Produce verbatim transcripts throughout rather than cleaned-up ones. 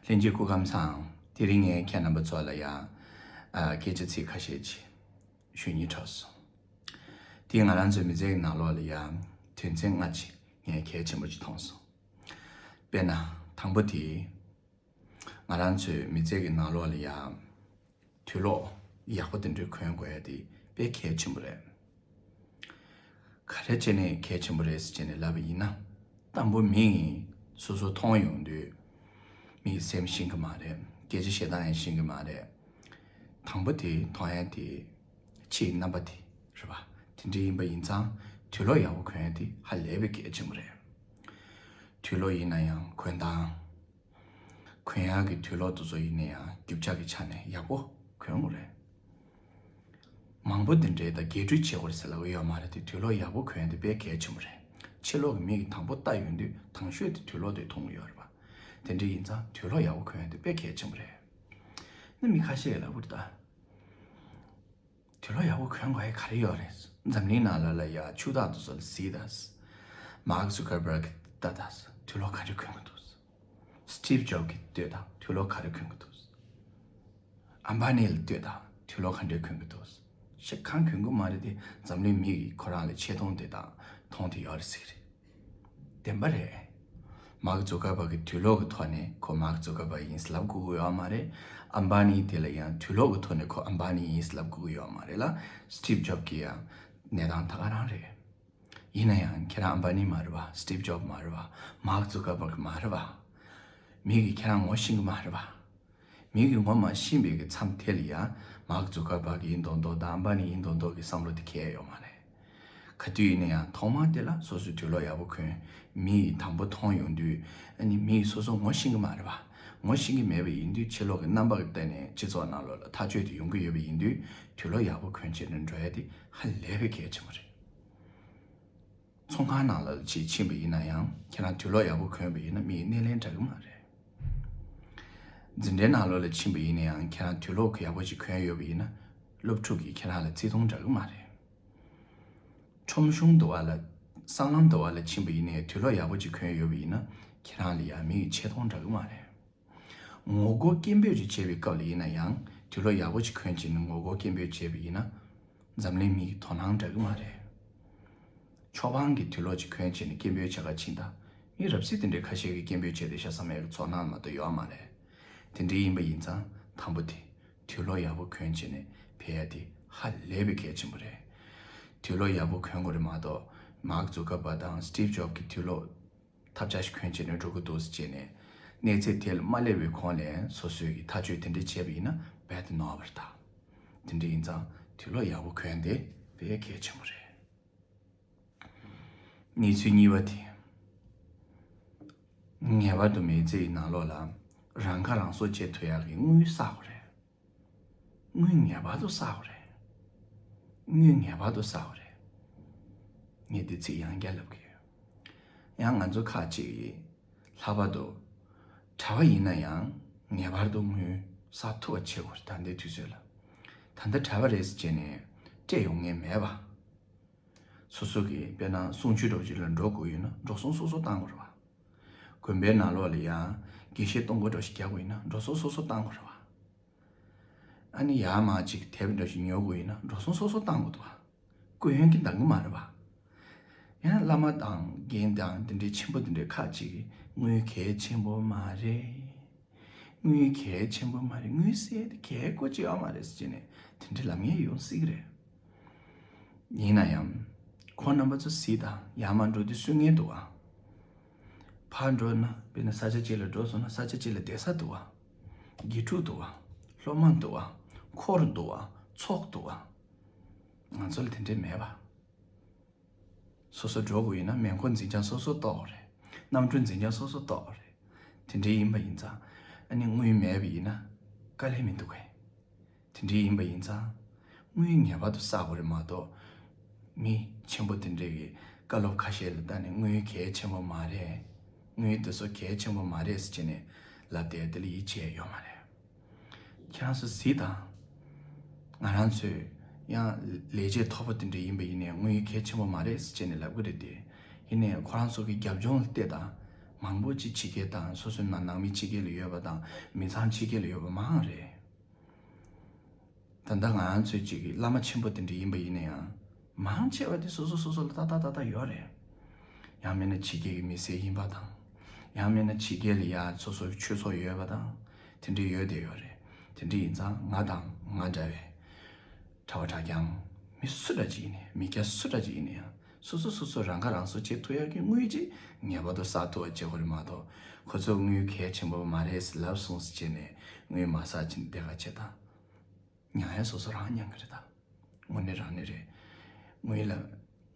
ལྷན་རྒྱས་སྐུ་ཁམས་བཟང་། དེ་རིང་ངས་ཁྱེད་རྣམ་པ་ཚོ་ལ་ཡང་ཨ་སྐད་ཆ་ཚིག་ཁ་ཤས་ཅིག་ཞུ་སྙིང་འདོད་སོང་། དེ་ང་རང་ཚོའི་མི་ཚེའི་ནང་ལོགས་ལ་ཡང་དོན་ཚན་ལྔ་ཅིག་ངས་གལ་ཆེན་པོ་ཅིག་མཐོང་སོང་། དཔེར་ན། དང་པོ་དེ། ང་རང་ཚོའི་མི་ཚེ་གི་ནང་ལོགས་ལ་ཡང་དུག་སློག་ཡག་པོ་དེ་འདྲ་གོན་དགོས་ཡ་དེ་དཔེ་གལ་ཆེན་པོ་རེད། ག་རེ་བྱས་ནས་གལ་ཆེན་པོ་རེད་ཟེར་བྱས་ནས་ལབ་པ་ཡིན་ན། དང་པོ་མི་ཡིས་སོ་སོ་མཐོང་ཡོང་དུས། མི་ཡི་སེམས་ཤེས་ཀྱི་མ་རེད། སྐད་ཆ་བཤད་སྟངས་ཡང་ཤེས་ཀྱི་མ་རེད། དང་པོ་དེ་མཐོང་ཡ་དེ། ཕྱིའི་རྣམ་པ་དེ་རེད་པ། དེ་འདྲ་ཡིན་པ་ཡིན་ཙང་དུག་སློག་ཡག་པོ་གོན་ཡ་དེ་ཧ་ལས་པའི་གལ་ཆེན་པོ་རེད། དུག་སློག་ཡིན་ན་ཡང་གོན་སྟངས། གོན་ཡག་གི་དུག་སློག་དེ་ཚོ་ཡིན་ན་ཡང་རྒྱུ་ཆ་གི་ཆ་ནས་ཡག་པོ་གོན་དགོས་རེད། མང་པོ་དེ་འདྲའི་ད་རྒྱས་སྤྲོས་བྱེད་དགོས་རེད་ཟེར་ལབ་ཀྱི་ཡོད་མ་རེད་དེ། དུག་སློག་ཡག་པོ་གོན་དེ་དཔེ་གལ་ཆེན་པོ་རེད། ཕྱི་ལོགས་ཀྱི་མི་གིས་དང་པོ་ལྟ་ཡོང་དུས་དང་ཤོས་དེ་དུག་སློག་དེ་མཐོང་གི་ཡོད་རེད་པ། དེ་འདྲ་ཡིན་ཙང་དུག་སློག་ཡག་པོ་གོན་དེ་དཔེ་གལ་ཆེན་པོ་རེད། ནི་མི་ཁ་ཤས་ལབ་ཀྱི་རེད་ད། དུག་སློག་ཡག་པོ་གོན་དགོས་ཡ་ག་རེ་ཡོད་རེད། འཛམ་གླིང་ནང་ལ་ལ་ཡ་ཕྱུག་དག་དེ་ཚོ་ལ་གཟིགས་དང་། མཱག་ཛུ་ཀར་བྷར་གི་ལྟ་དང་། དུག་སློག་ག་འདྲ་གོན་གི་འདུག་སི་ཊིབ་ཇོབ་གི་ལྟོས་དང་། དུག་སློག་ག་རེ་གོན་གི་འདུག་ཨམ་བྷ་ནི་ལ་ལྟོས་དང་། དུག་སློག་ག་འདྲ་གོན་གི་འདུག་ཤ་གང་གོན་གི་མ་རེད་དེ། འཛམ་གླིང་མི་གིས་ཁོ་རང་ལ་ཆེ་མཐོང་དེ་དག་མཐོང་དེ་ཡོད་རེད་ཟེར་གི་རེད། བདེན་པ་རེད། མཱག་ཛུ་ཀར་བྷར་གི་དུག་སློག་གི་ཐོག་ནས་ཁོ་མཱག་ཛུ་ཀར་བྷར་ཡིན་ཟེར་ལབ་དགོས་ཀྱི་ཡོད་མ་རེད། ཨམ་བྷ་ནི་དེ་ལ་ཡང་དུག་སློག་གི་ཐོག་ནས་ཁོ་ཨམ་བྷ་ནི་ཡིན་ཟེར་ལབ་དགོས་ཀྱི་ཡོད་མ་རེད་ལ། སི་ཊིབ་ཇོབ་གི་ཡང་གནས་སྟངས་ད་ག་རང་རེད། ཡིན་ན་ཡང་ཁྱེད་རང་ཨམ་བྷ་ནི་མ་རེད་པ། སི་ཊིབ་ཇོབ་མ་རེད་པ། མཱག་ཛུ་ཀར་བྷར་གི་མ་རེད་པ། མི་གིས་ཁྱེད་རང་ངོ་ཤེས་ཀྱི་མ་རེད་པ། མི་གིས་ངོ་མ་ཤེས་པའི་གི་མཚམས་དེ་ལ་ཡང་མཱག་ཛུ་ཀར་བྷར་གི་ཡིན་མདོག་མདོག་དང་ཨམ་བྷ་ནི་ཡིན་མདོག་མདོག་གི་བསམ་བློ་དེ་གལ་ཡོད་མ་རེད། ག་དུས་ཡིན་ན་ཡང་ཐོག་མ་དེ་ལ་སོ་སོས་དུག་སློག་ཡག་པོ་གོན། མི་ཡིས་དང་པོ་མཐོང་ཡོང་དུས། ཨ་ནི་མི་ཡིས་སོ་སོ་ངོ་ཤེས་ཀྱི་མ་རེད་པ། ངོ་ཤེས་ཀྱི་མེད་པ་ཡིན་དུས་ཕྱི་ལོགས་ཀྱི་རྣམ་པ་གི་སྟེང་ནས་སྤྱི་ཚོགས་ནང་ལོགས་ལ་ཐག་གཅོད་དེ་ཡོང་གི་ཡོད་པ་ཡིན་དུས། དུག་སློག་ཡག་པོ་གོན་བྱས་ནས་འགྲོ་ཡ་དེ་ཧ་ལས་པའི་གལ་ཆེན་པོ་རེད། ཚོང་ཁང་ནང་ལ་ཅིག་ཕྱིན་པ་ཡིན་ན་ཡང་ཁྱེད་རང་དུག་སློག་ཡག་པོ་གོན་པ་ཡིན་ན་མི་ཡི་སྣེ་ལེན་འདྲ་གི་མ་རེད། འཛིན་གྲྭའི་ནང་ལོགས་ལ་ཕྱིན་པ་ཡིན་ན་ཡང་ཁྱེད་རང་དུག་སློག་ཡག་པོ་ཅིག་གོན་ཡོད་པ་ཡིན་ན་སློབ་ཕྲུག་གིས་ཁྱེད་རང་ལ་བརྩི་མཐོང་འདྲ་གི་མ་རེད། ཁྲོམ་གཞུང་དུ་བ་ལ། སྲང་ལམ་དུ་བ་ལ་ཕྱིན་པ་ཡིན་ན་དུག་སློག་ཡག་པོ་ཅིག་གོན་ཡོད་པ་ཡིན་ན་ཁྱེད་རང་ལ་ཡང་མི་ཡིས་ཆེ་མཐོང་འདྲ་གི་མ་རེད། ངོ་རྒོལ་སྐད་འབོད་ཅིག་བྱས་པའི་སྐབས་ལ་ཡིན་ན་ཡང་དུག་སློག་ཡག་པོ་ཅིག་གོན་བྱས་ནས་ངོ་རྒོལ་སྐད་འབོད་བྱས་པ་ཡིན་ན། འཛམ་གླིང་མི་གི་དོ་སྣང་འདྲ་གི་མ་རེད། ཆོས་འབངས་ཀྱིས་དུག་སློག་ཅིག་གོན་བྱས་ནས་སྐད་འབོད་བྱེད་ག་ཕྱིན་ད། མི་རབ་གསལ་དེ་འདྲའི་ཁ་ཤས་ཀྱིས་སྐད་འབོད་བྱས་ཏེ་ཤ་ཚ་མེད་ཀྱི་ཚོར་སྣང་མ་གཏོགས་ཡོད་མ་རེད། དེ་འདྲའི་ཡིན་པ་ཡིན་ཙང་དང་པོ་དེ། དུག་སློག་ཡག་པོ་གོན་བྱས་ནས་ཕེབས་ཡ་དེ་ཧ་ལས་པའི་གལ་ཆེན་པོ་རེད། དུག་སློག་ཡག་པོ་གོན་དགོས་རེད་མ་གཏོགས། མཱག་ཛུ་ཀར་བྷར་དང་སི་ཊིབ་ཇོབ་ཀྱིས་དུག་སློག་ཐབས་ཆག་ཞིག་གོན་བྱས་ནས་འགྲོ་གི་འདུག་ཟེར་བྱས་ནས། གནས་ཚད་དེ་ལ་མ་སླེབས་པའི་གོང་ལ་སོ་སོས་ཀྱི་ཐག་གཅོད་དེ་འདྲ་བྱས་པ་ཡིན་ན་རྦད་དེ་ནོར་བ་རེད་ད། དེ་འདྲ་ཡིན་ཙང་དུག་སློག་ཡག་པོ་གོན་དེ་དཔེ་གལ་ཆེན་པོ་རེད། གནས་ཚུལ་གཉིས་པ་དེ། ངེས་པར་དུ་མི་ཚེ་ཡི་ནང་ལོགས་ལ་རང་ཁ་རང་གསོ་བྱེད་ཐུབ་ཡག་གི་དངུལ་བསགས་དགོས་རེད། དངུལ་ངེས་པར་དུ་བསགས་དགོས་རེད། དངུལ་ངེས་པར་དུ་བསགས་དགོས་རེད། ངས་འདི་ཚིག་ཡང་བསྐྱར་ལབ་ཀྱི་ཡོད། ཡང་ང་ཚོ་ཁག་ཅིག་གིས་ལྷག་པར་དུ་གྲྭ་པ་ཡིན་ན་ཡང་ངེས་པར་དུ་དངུལ་བསགས་ཐུབ་པ་བྱེད་དགོས་རེད། ད་ལྟའི་དུས་ཚོད་ལ། ད་ལྟ་གྲྭ་པ་རེད་ཟེར་བྱས་ནས་སྤྲད་ཡོང་མཁན་མེད་པ། སོ་སོ་གིས་དཔེར་ན་གསུང་ཆོས་འདྲ་པོ་ཅིག་ལ་འགྲོ་དགོས་ཡོད་ན་འགྲོ་སོང་སོ་སོ་བཏང་དགོས་རེད་བ། དགོན་པའི་ནང་ལོགས་ལ་ཡང་དགེ་བཤེས་གཏོང་སྒོ་འདྲ་པོ་ཞིག་རྒྱག་དགོས་ཡིན་ན་འགྲོ་སོང་སོ་སོ་བཏང་དགོས་རེད་བ། ཨ་ནི་ཡར་མར་ཅིག་དེབ་འདྲ་པོ་ཞིག་ཉོ་དགོས་ཡིན་ན་འགྲོ་སོང་སོ་སོ་བཏང་དགོས་འདུག་བ། སྐུ་ཡོན་གྱི་འདང་གི་མ་རེད་བ། ཡང་བླ་མ་དང་རྒན་དང་དེ་འདྲའི་ཆེན་པོ་དེ་འདྲའི་ཁག་ཅིག་གིས་དངུལ་གལ་ཆེན་པོ་མ་རེད། དངུལ་གལ་ཆེན་པོ་མ་རེད། དངུལ་ཟེར་དེ་གལ་དགོས་ཅིག་ཡོད་མ་རེད་ཟེར་བྱས་ནས་དེ་འདྲའི་ལབ་མཁན་ཡོང་སྲིད་ཀྱི་རེད། ཡིན་ན་ཡང་། ཁོང་རྣམ་པ་ཚོ་གཟིགས་དང་། ཡར་མར་འགྲོ་དུས་སུན་མཁན་འདུག་བ། ཕར་འགྲོ་ན་དཔེར་ན་ས་ཆ་གཅིག་ལ་འགྲོ་སོང་ན་ས་ཆ་གཅིག་ལ་བསྡད་ས་འདུག་བ། དགེ་ཕྲུག་འདུག་བ། སློབ་མ་འདུག་བ། འཁོར་འདུག་བ། ཚོགས་འདུག་བ། ང་ཚོ་ལ་དེ་འདྲའི་མེད་པ། སོ་སོ་འགྲོ་དགོས་ཡིན་ན་མེ་འཁོར་འཛིན་བྱང་སོ་སོ་གཏོགས་རེད། གནམ་གྲུ་འཛིན་བྱང་སོ་སོ་གཏོགས་རེད། དེ་འདྲའི་ཡིན་པ་ཡིན་ཙང་ཨ་ནི་དངུལ་མེད་པ་ཡིན་ན་དཀའ་ལས་མི་འདུག་གས། དེ་འདྲའི་ཡིན་པ་ཡིན་ཙང་དངུལ་ངེས་པར་དུ་བསགས་དགོས་རེད་མ་གཏོགས། མི་ཆེན་པོ་དེ་འདྲའི་གི་བཀའ་སློབ་ཁ་ཤས་ལ་ལྟ་ནས་དངུལ་གལ་ཆེན་པོ་མ་རེད། དངུལ་དེ་ཚོ་གལ་ཆེན་པོ་མ་རེད་ཟེར་བྱས་ནས་ལབ་བསྡད་དེ་ལ་ཡིད་ཆེས་ཡོད་མ་རེད། ཁྱེད་རང་ཚོ་གཟིགས་དང་། ང་རང་ཚོས་ཡང་ལས་བྱེད་མཐོ་པོ་དེ་འདྲ་ཡིན་པ་ཡིན་ནའི་དངུལ་གལ་ཆེན་པོ་མ་རེད་ཟེར་བྱས་ནས་ལབ་གི་རེད་དེ། ཡིན་ནའི་ཁོ་རང་ཚོ་གི་རྒྱབ་ལྗོངས་ལ་བལྟས་དང་། མང་པོ་ཅིག་ཕྱི་རྒྱལ་དང་སོ་སོའི་ནང་ནང་མི་ཕྱི་རྒྱལ་ལ་ཡོད་པ་དང་མི་ཚང་ཕྱི་རྒྱལ་ལ་ཡོད་པ་མང་རེད། ད་ལྟ་ང་རང་ཚོའི་ཅིག་གི་བླ་མ་ཆེན་པོ་དེ་འདྲ་ཡིན་པ་ཡིན་ན་ཡང་མང་ཆེ་བ་དེ་སོ་སོ་སོ་སོ་ལ་ཏག་ཏག་ཏག་ཏག་ཡོད་རེད། ཡང་མིན་ན་ཕྱི་རྒྱལ་གྱི་མི་སེར་ཡིན་པ་དང་། ཡང་མིན་ན་ཕྱི་རྒྱལ་ལ་ཡ་སོ་སོའི་ཆོས་ཚོགས་ཡོད་པ་དང་། དེ་འདྲ་ཡོད་དེ་ཡོད་རེད། དེ་འདྲ་ཡིན་ཙང་ང་དང་ང་འདྲ་བའི་གྲྭ་བ་གྲྭ་རྐྱང་མི་སུ་འདྲ་ཅིག་ཡིན་ནའི་མི་སྐྱ་སུ་འདྲ་ཅིག་ཡིན་ན་ཡང་སོ་སོ་སོ་སོ་རང་ཁ་རང་གསོ་བྱེད་ཐུབ་ཡག་གི་དངུལ་ཅིག་ངེས་པར་དུ་བསགས་ཐུབ་པ་བྱེད་དགོས་རེད་མ་གཏོགས་ཁོ་ཚོ་དངུལ་གལ་ཆེན་པོ་མ་རེད་ཟེར་ལབ་སོང་ཟེར་བྱས་ནས་དངུལ་མ་བསགས་ཕྱིན་བསྡད་ག་བྱེད་དང་། ཉང་ཡ་སོ་སོ་རང་ཉང་གི་རེད་ད། དངོས་གནས་རང་ནས་རེད། དངུལ་ལ་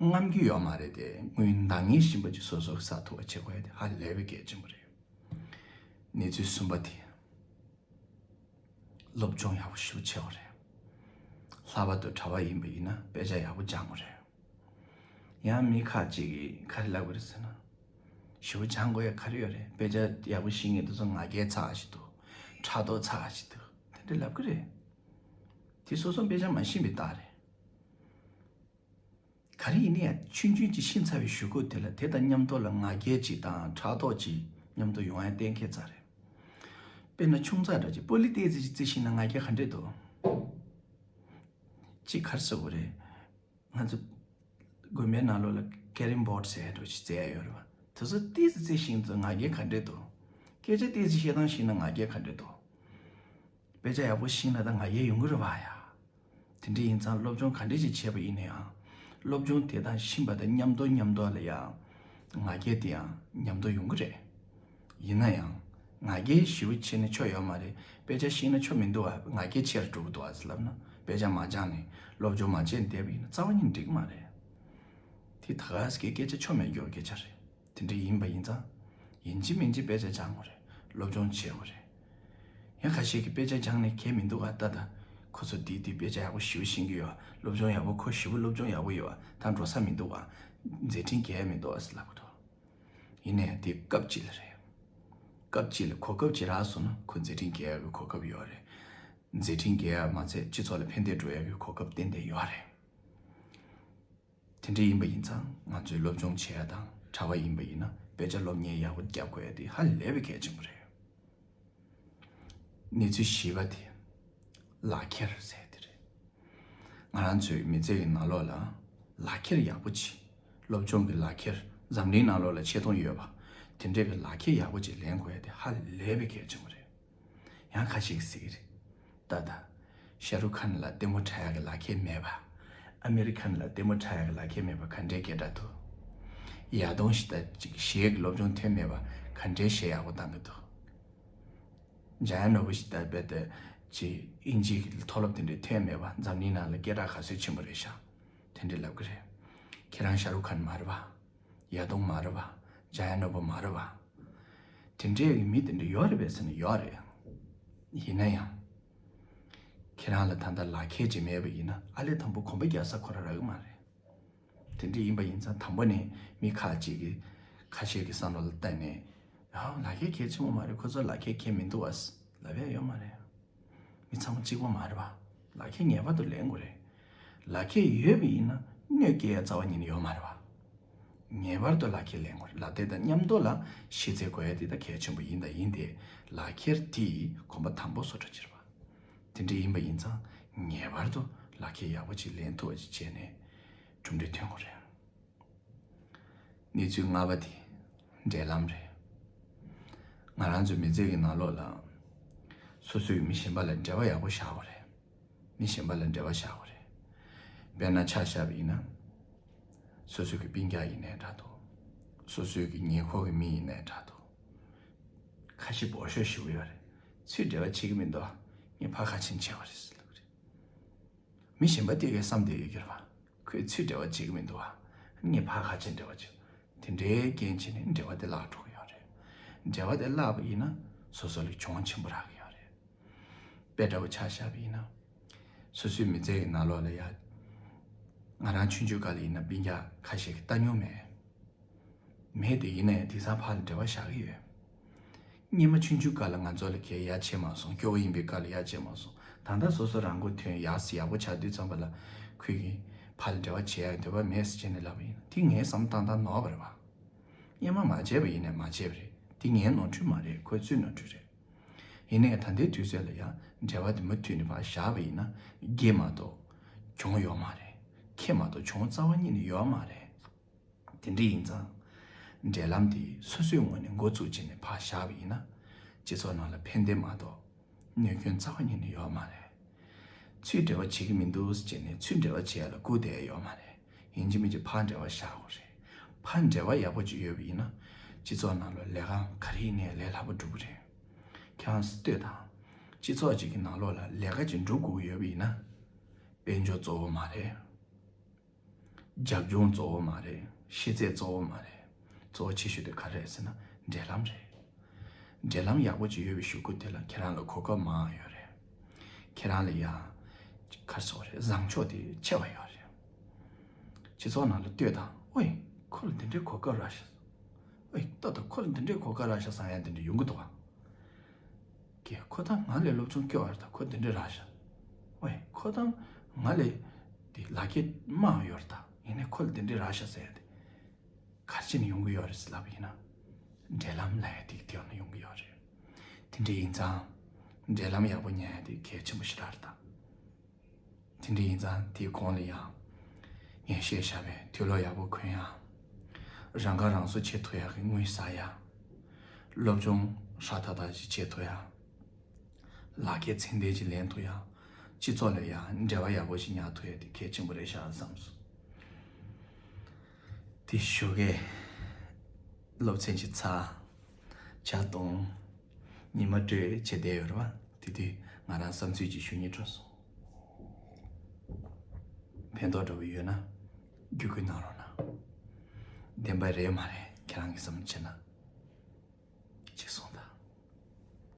རྔམ་རྒྱུ་ཡོད་མ་རེད་དེ་དངུལ་འདང་ངེས་བཞིན་པ་ཅིག་སོ་སོ་གི་བསགས་ཐུབ་པ་བྱེད་དགོས་ཡ་དེ་ཧ་ལས་པའི་གལ་ཆེན་པོ་རེད། གནས་ཚུལ་གསུམ་པ་དེ། སློབ་སྦྱོང་ཡག་པོ་ཞེ་པོ་བྱེད་དགོས་རེད། ལྷག་པར་དུ་གྲྭ་བ་ཡིན་པ་ཡིན་ན་དཔེ་ཆ་ཡག་པོ་སྦྱང་དགོས་རེད། ཡང་མི་ཁག་ཅིག་གིས་ག་རེ་ལབ་དགོས་རེད་ཟེར་ན། ཞེ་པོ་སྦྱང་དགོས་ཡ་ག་རེ་ཡོད་རེད། དཔེ་ཆ་ཡག་པོ་ཤེས་མཁན་དེ་ཚོ་ང་རྒྱལ་ཚ་བ་ཞིག་འདུག་ཕྲག་དོག་ཚ་བ་ཞིག་འདུག་དེ་འདྲ་ལབ་གི་རེད། དེ་སོ་སོ་དཔེ་ཆ་མ་ཤེས་པའི་རྟགས་རེད། ག་རེ་ཡིན་ན་ཡང་ཆུང་ཆུང་ཅིག་ཤེས་ཚར་བའི་གཞུག་གུ་དེ་ལ་དེ་དང་མཉམ་དུ་ལ་ང་རྒྱལ་ཅིག་དང་ཕྲག་དོག་ཅིག་མཉམ་དུ་ཡོང་ཡ་གཏན་འཁེལ་ཚར་རེད། དཔེར་ན་ཆུང་ཙག་འདྲ་ཅིག་པོ་ལི་ཏོག་ཙམ་ཅིག་རྩེ་ཤེས་ན་ང་རྒྱལ་ག་འདྲས་འདུག་ཅིག་ག་རེ་ཟེར་དགོས་རེད། ང་ཚོ་དགོན་པའི་ནང་ལོགས་ལ་ཀེ་རེམ་བོར་ཌི་ཟེར་ཡ་འདྲ་ཅིག་རྩེ་ཡ་ཡོད་རེད་བ། དེ་ཚོ་ཏོག་ཙམ་རྩེ་ཤེས་ན་ང་རྒྱལ་ག་འདྲས་འདུག་སྐད་ཆ་ཏོག་ཙམ་བཤད་སྟངས་ཤེས་ན་ང་རྒྱལ་ག་འདྲས་འདུག་དཔེ་ཆ་ཡག་པོ་ཤེས་ན་ད་ང་རྒྱལ་ཡོང་གི་རེད་བ་ཡ། དེ་འདྲ་ཡིན་ཙང་སློབ་སྦྱོང་ག་འདྲ་ཞིག་བྱས་པ་ཡིན་ན་ཡང་། སློབ་སྦྱོང་དེ་དང་ཤེས་པ་དང་མཉམ་དུ་མཉམ་དུ་ལ་ཡང་ང་རྒྱལ་དེ་ཡང་མཉམ་དུ་ཡོང་གི་རེད། ཡིན་ན་ཡང་ང་རྒྱལ་ཞེ་པོ་བྱས་ནས་ཆོ་ཡོད་མ་རེད། དཔེ་ཆ་ཤེས་ན་ཆོ་མི་འདུག་བ། ང་རྒྱལ་ཆེ་རུ་འགྲོ་གི་འདུག་བ་ཟེར་ལབ་ན་དཔེ་ཆ་མ་སྦྱངས་ནས་སློབ་སྦྱོང་མ་བྱས་ནས་བསྡད་པ་ཡིན་ན་རྩ་བ་ཉིད་འགྲིག་གི་མ་རེད། དེ་ད་ག་ཟེ་གའི་སྐད་ཆ་ཆོ་མེད་རྒྱུ་སྐད་ཆ་རེད། དེ་འདྲ་ཡིན་པ་ཡིན་ཙང་། ཡིན་གཅིག་མིན་གཅིག་དཔེ་ཆ་སྦྱང་དགོས་རེད། སློབ་སྦྱོང་བྱེད་དགོས་རེད། ཡང་ཁ་ཤས་ཀྱིས་དཔེ་ཆ་སྦྱངས་ནས་གལ་མི་འདུག་ག་ད་ད། ཁོ་ཚོ་འདི་འདི་དཔེ་ཆ་ཡག་པོ་ཞེ་པོ་ཤེས་ཀྱི་ཡོད། སློབ་སྦྱོང་ཡག་པོ་ཁོ་ཞེ་པོ་སློབ་སྦྱོང་ཡག་པོ་ཡོད། ད་འགྲོ་ས་མི་འདུག་ག་མཛད་འཕྲིན་རྒྱས་མི་འདུག་ག་ཟེར་ལབ་ཀྱི་འདུག་ཡིན་ནའི་དེ་སྐབས་གཅིག་ལ་རེད། སྐབས་གཅིག་ལ་གོ་སྐབས་གཅིག་རག་སོང་ན་ཁོ་མཛད་འཕྲིན་རྒྱས་ཡག་གི་གོ་སྐབས་ཡོད་རེད། མཛད་འཕྲིན་རྒྱས་ཡག་མ་ཚད་སྤྱི་ཚོགས་ལ་ཕན་བདེ་འགྲོ་ཡག་གི་གོ་སྐབས་ཏན་ཏན་ཡོད་རེད། དེ་འདྲ་ཡིན་པ་ཡིན་ཙང་ང་ཚོས་སློབ་སྦྱོང་བྱེད་ཡ་དང་གྲྭ་པ་ཡིན་པ་ཡིན་ན་དཔེ་ཆ་སློབ་གཉེར་ཡག་པོ་རྒྱབ་དགོས་ཡ་དེ་ཧ་ལས་པའི་གལ་ཆེན་པོ་རེད། གནས་ཚུལ་བཞི་པ་དེ་ལག་ཁྱེར་ཟེར་དེ་རེད། ང་རང་ཚོའི་མི་ཚེ་གི་ནང་ལོགས་ལ་ལག་ཁྱེར་ཡག་པོ་ཅིག་སློབ་སྦྱོང་གི་ལག་ཁྱེར་འཛམ་གླིང་ནང་ལོགས་ལ་ཆེ་མཐོང་ཡོད་པ་དེ་འདྲས་ཀྱི་ལག་ཁྱེར་ཡག་པོ་ཅིག་ལེན་དགོས་ཡ་དེ་ཧ་ལས་པའི་གལ་ཆེན་པོ་རེད། ཡང་ཁ་ཤས་ཀྱིས་ཟེར་གྱི་རེད། ད་ད། ཤ་རུ་ཁཱན་ལ་ལྟད་མོ་འཁྲབ་ཡག་གི་ལག་ཁྱེར་མེད་པ། ཨ་མེ་རི་ཁཱན་ལ་ལྟད་མོ་འཁྲབ་ཡག་གི་ལག་ཁྱེར་མེད་པ་ག་འདྲའི་སྐད་གྲགས་འདུག་ཡ་དོང་ཞིག་ད་ཅིག་གཞས་ཀྱི་སློབ་སྦྱོང་ཐོན་མེད་པ་ག་འདྲའི་གཞས་ཡག་པོ་བཏང་གི་འདུག་འཇམ་དབྱངས་ནོར་བུ་ཞིག་ད་རྦད་དེ་ཅིག་དབྱིན་ཇིའི་མཐོ་སློབ་དེ་འདྲའི་ཐོན་མེད་པ་འཛམ་གླིང་ནང་ལ་སྐད་གྲགས་ག་ཚོད་ཆེན་པོ་རེད་ཤག་དེ་འདྲའི་ལབ་གི་རེད། ཁྱེད་རང་ཤ་རུ་ཁཱན་མ་རེད་པ། ཡ་དོང་མ་རེད་པ། འཇམ་དབྱངས་ནོར་བུ་མ་རེད་པ། དེ་འདྲའི་མི་དེ་འདྲ་ཡོད་རེད་པས་ཟེར་ན་ཡོད་རེད། ཡིན་ན་ཡང་། ཁྱེད་རང་ལ་ད་ལྟ་ལག་ཁྱེར་ཅིག་མེད་པ་ཡིན་ན་ཨ་ལས་དང་པོ་གོམ་པ་རྒྱག་ས་ཁོ་རང་རག་གི་མ་རེད། དེ་འདྲ་ཡིན་པ་ཡིན་ཙང་དང་པོ་ནས་མི་ཁག་ཅིག་གིས་ཁ་ཤས་ཀྱི་བསམ་བློ་ལ་བལྟས་ནས། ཡ་ལག་ཁྱེར་གལ་ཆེན་པོ་མ་རེད། ཁོ་ཚོ་ལག་ཁྱེར་གལ་མི་འདུག་ཨ་ལབ་ཡ་ཡོད་མ་རེད། མི་ཚང་མ་གཅིག་པ་མ་རེད་པ། ལག་ཁྱེར་ངེས་པར་དུ་ལེན་དགོས་རེད། ལག་ཁྱེར་ཡོད་པ་ཡིན་ན་གནོད་སྐྱེལ་ཡ་རྩ་བ་ཉིད་ནས་ཡོད་མ་རེད་པ། ངེས་པར་དུ་ལག་ཁྱེར་ལེན་དགོས་རེད། ལག་དེབ་དང་མཉམ་དུ་ལ་ཤེས་ཚད་དགོས་ཡ་དེ་ད་གལ་ཆེན་པོ་ཡིན་ད་ཡིན་ཏེ། ལག་ཁྱེར་དེ་གོམ་པ་དང་པོ་བཟོ་འདྲ་ཅིག་རེད་པ། དེ་འདྲ་ཡིན་པ་ཡིན་ཙང་ངེས་པར་དུ་ལག་ཁྱེར་ཡག་པོ་ཅིག་ལེན་ཐུབ་པ་ཅིག་བྱས་ནས་གྲུབ་འབྲས་ཐོན་དགོས་རེད། གནས་ཚུལ་ལྔ་པ་དེ་འབྲེལ་ལམ་རེད། ང་རང་ཚོའི་མི་ཚེ་གི་ནང་ལོགས་ལ་སོ་སོའི་མི་གཞན་པ་ལ་འབྲེལ་བ་ཡག་པོ་བཞག་དགོས་རེད། མི་གཞན་པ་ལ་འབྲེལ་བ་བཞག་དགོས་རེད། དཔེར་ན་ཆ་བཞག་པ་ཡིན་ན། སོ་སོའི་གི་སྤུན་ཀྱག་ཡིན་ནའི་འདྲ་འདུག་སོ་སོའི་གི་ཉེ་འཁོར་གི་མི་ཡིན་ནའི་འདྲ་འདུག་ཁ་ཞེ་པོ་ཤོ་ཞེ་པོ་ཡོད་རེད། ཚུར་འབྲེལ་བ་བྱེད་ཀྱི་མི་འདུག་ངས་ཕར་ཁ་ཕྱིན་བྱས་པ་རེད་ཟེར་ལབ་ཀྱི་རེད། མི་གཞན་པ་དེ་གས་བསམ་བསྡད་ཡོད་ཀྱི་རེད་པ། ཁོས་ཚུར་འབྲེལ་བ་བྱེད་ཀྱི་མི་འདུག་ཨ། ངས་ཕར་ཁ་ཕྱིན་འབྲེལ་བ་བྱེད། དེ་འདྲའི་རྐྱེན་བྱས་ནས་འབྲེལ་བ་དེ་བརླག་འགྲོ་གི་ཡོད་རེད། འབྲེལ་བ་དེ་བརླག་པ་ཡིན་ན་སོ་སོ་ལ་གྱོང་ཆེན་པོ་རག་གི་ཡོད་རེད། དཔེ་འདྲ་བོ་ཆ་བཞག་པ་ཡིན་ན། སོ་སོའི་མི་ཚེ་གི་ནང་ལོགས་ལ་ཡ། ང་རང་ཆུང་ཆུང་སྐབས་ལ་ཡིན་ན་སྤུན་ཀྱག་ཁ་ཤས་ཀྱིས་ལྟ་མྱོང་མེད། མེད་དེ་ཡིན་ནའི་དེང་སང་ཕར་ལ་འབྲེལ་བ་བཞག་གི་ཡོད། སྔོན་མ་ཆུང་ཆུང་སྐབས་ལ་ང་ཚོ་ལ་གལ་ཡ་བྱེད་མ་སོང་། སྐྱོ་བོ་ཡིན་པའི་སྐབས་ལ་ཡ་བྱེད་མ་སོང་། ད་ལྟ་སོ་སོ་རང་མགོ་ཐོན་ཡག་སི་ཡག་པོ་ཆགས་དུས་ཙམ་པ་ལ་ཁོས་ཀྱིས་ཕར་ལ་འབྲེལ་བ་བྱེད་ཡག་འདོད་པ་མེད་ཟེར་བྱས་ནས་ལབ་པ་ཡིན་ན་དེ་ངའི་བསམ་སྟངས་དང་ནོར་བ་རེད་པ། སྔོན་མ་མ་བྱས་པ་ཡིན་ནའི་མ་བྱས་པ་རེད། འདི་ངའི་ནོར་འཁྲུལ་མ་རེད། ཁོའི་ཚོའི་ནོར་འཁྲུལ་རེད། ཡིན་ནའི་ད་ལྟའི་དུས་ཚོད་ལ་ཡང་འབྲེལ་བ་དེ་མུ་མཐུད་ནས་ཕར་བཞག་པ་ཡིན་ན་རྒྱས་མ་གཏོགས་གྱོང་ཡོད་མ་རེད། ཁེ་མ་གཏོགས་གྱོང་རྩ་བ་ཉིད་ནས་ཡོད་མ་རེད། དེ་འདྲ་ཡིན་ཙང་། འབྲེལ་ལམ་དེ་སོ་སོའི་ངོས་ནས་འགོ་བཙུགས་བྱས་ནས་ཕར་བཞག་པ་ཡིན་ན། སྤྱི་ཚོགས་ནང་ལ་ཕན་བདེ་མ་གཏོགས་གནོད་སྐྱོན་རྩ་བ་ཉིད་ནས་ཡོད་མ་རེད། ཚུར་འབྲེལ་བ་བྱེད་ཀྱི་མི་འདུག་ཟེར་བྱས་ནས་ཚུར་འབྲེལ་བ་བྱེད་ཡ་ལ་སྒུག་བསྡད་ཡ་ཡོད་མ་རེད། ཡིན་གཅིག་མིན་གཅིག་ཕར་འབྲེལ་བ་བཞག་དགོས་རེད། ཕར་འབྲེལ་བ་ཡག་པོ་ཅིག་ཡོད་པ་ཡིན་ན། སྤྱི་ཚོགས་ནང་ལ་ལས་ཀ་ག་རེ་ཡིན་ནའི་ལས་སླ་པོ་འགྲུབ་ཀྱི་རེད། ཁྱེད་རང་ཚོས་ལྟོས་དང་། སྤྱི་ཚོགས་ཅིག་གི་ནང་ལོགས་ལ་ལས་ཀ་ཅིག་འགྲུབ་དགོས་ཀྱི་ཡོད་པ་ཡིན་ན། དཔལ་འབྱོར་གཙོ་བོ་མ་རེད། རྒྱབ་ལྗོངས་གཙོ་བོ་མ་རེད། ཤེས་ཚད་གཙོ་བོ་མ་རེད། གཙོ་བོ་ཆེ་ཤོས་དེ་ག་རེ་རེད་ཟེར་ན་འབྲེལ་ལམ་རེད། འབྲེལ་ལམ་ཡག་པོ་ཅིག་ཡོད་པའི་གཞུག་གུ་དེ་ལ་ཁྱེད་རང་ལ་གོ་སྐབས་མང་ཡོད་རེད། ཁྱེད་རང་ལ་ཡང་ག་རེ་ཟེར་དགོས་རེད། བཟང་ཕྱོགས་དེ་ཆེ་བ་ཡོད་རེད། སྤྱི་ཚོགས་ནང་ལ་ལྟོས་དང་། ཨོའི། ཁོ་ལ་འདི་འདྲའི་གོ་སྐབས་རག་ཤག་ཨོའི། ཏག་ཏག་ཁོ་ལ་འདི་འདྲའི་གོ་སྐབས་རག་ཤག་བསམ་ཡ་འདི་འདྲ་ཡོང་གི་འདུག་ག་ཀྱེ། ཁོ་ད་ང་ལས་སློབ་སྦྱོང་སྐྱོ་བ་རེད་ད། ཁོ་འདི་འདྲ་རག་ཤག་ཨོའི། ཁོ་ད་ང་ལས་དེ་ལག་འཁྱེར་དམའ་བ་ཡོད་རེད་ད། ཡིན་ནའི་ཁོ་ལ་འདི་འདྲ་རག་ཤག་ཟེར་ཡ་དེ་ག་རེ་བྱས་ནས་ཡོང་གི་ཡོད་རེད་ཟེར་ལབ་པ་ཡིན་ན། འབྲེལ་ལམ་ལབ་ཡ་དེ་དེ་ཡོང་ནས་ཡོང་གི་ཡོད་རེད། དེ་འདྲ་ཡིན་ཙང་། འབྲེལ་ལམ་ཡག་པོ་ཉར་ཡ་དེ་གལ་ཆེན་པོ་ཞེ་དྲག་རེད་ད། དེ་འདྲ་ཡིན་ཙང་དེའི་གོང་ལ་ཡང་། ངས་བཤད་བཞག་པའི་དུས་ལོ་ཡག་པོ་གོན་ཡ། རང་ཁ་རང་གསོ་བྱེད་ཐུབ་ཡག་གི་དངུལ་བསགས་ཡ། སློབ་སྦྱོང་ཧྲ་ཐག་ཐག་ཅིག་བྱེད་ཐུབ་ཡ། ལག་འཁྱེར་ཚད་ལྡན་ཅིག་ལེན་ཐུབ་ཡ། སྤྱི་ཚོགས་ལ་ཡང་འབྲེལ་བ་ཡག་པོ་ཞིག་ཉར་ཐུབ་ཡ་དེ་གལ་ཆེན་པོ་རེད་ཤག་བསམ་སོང་། དེ་ཞོགས་ཀས་སློབ་ཚན་ཅིག་ཚར། ཇ་བཏུང་། ཉི་མ་དྲོས་བྱས་བསྡད་ཡོད་རེད་པ། དེ་དུས་ང་རང་བསམ་ཚུལ་ཅིག་ཞུ་སྙིང་བྲོ་སོང་། ཕན་ཐོགས་འདྲ་པོ་ཡོད་ན་བརྒྱུད་སྐུལ་གནང་རོགས་གནང་། བདེན་པ་རེད་མ་རེད་ཁྱེད་རང་གིས་བསམ་བློ་བྱས་ན། ཅིག་སོང་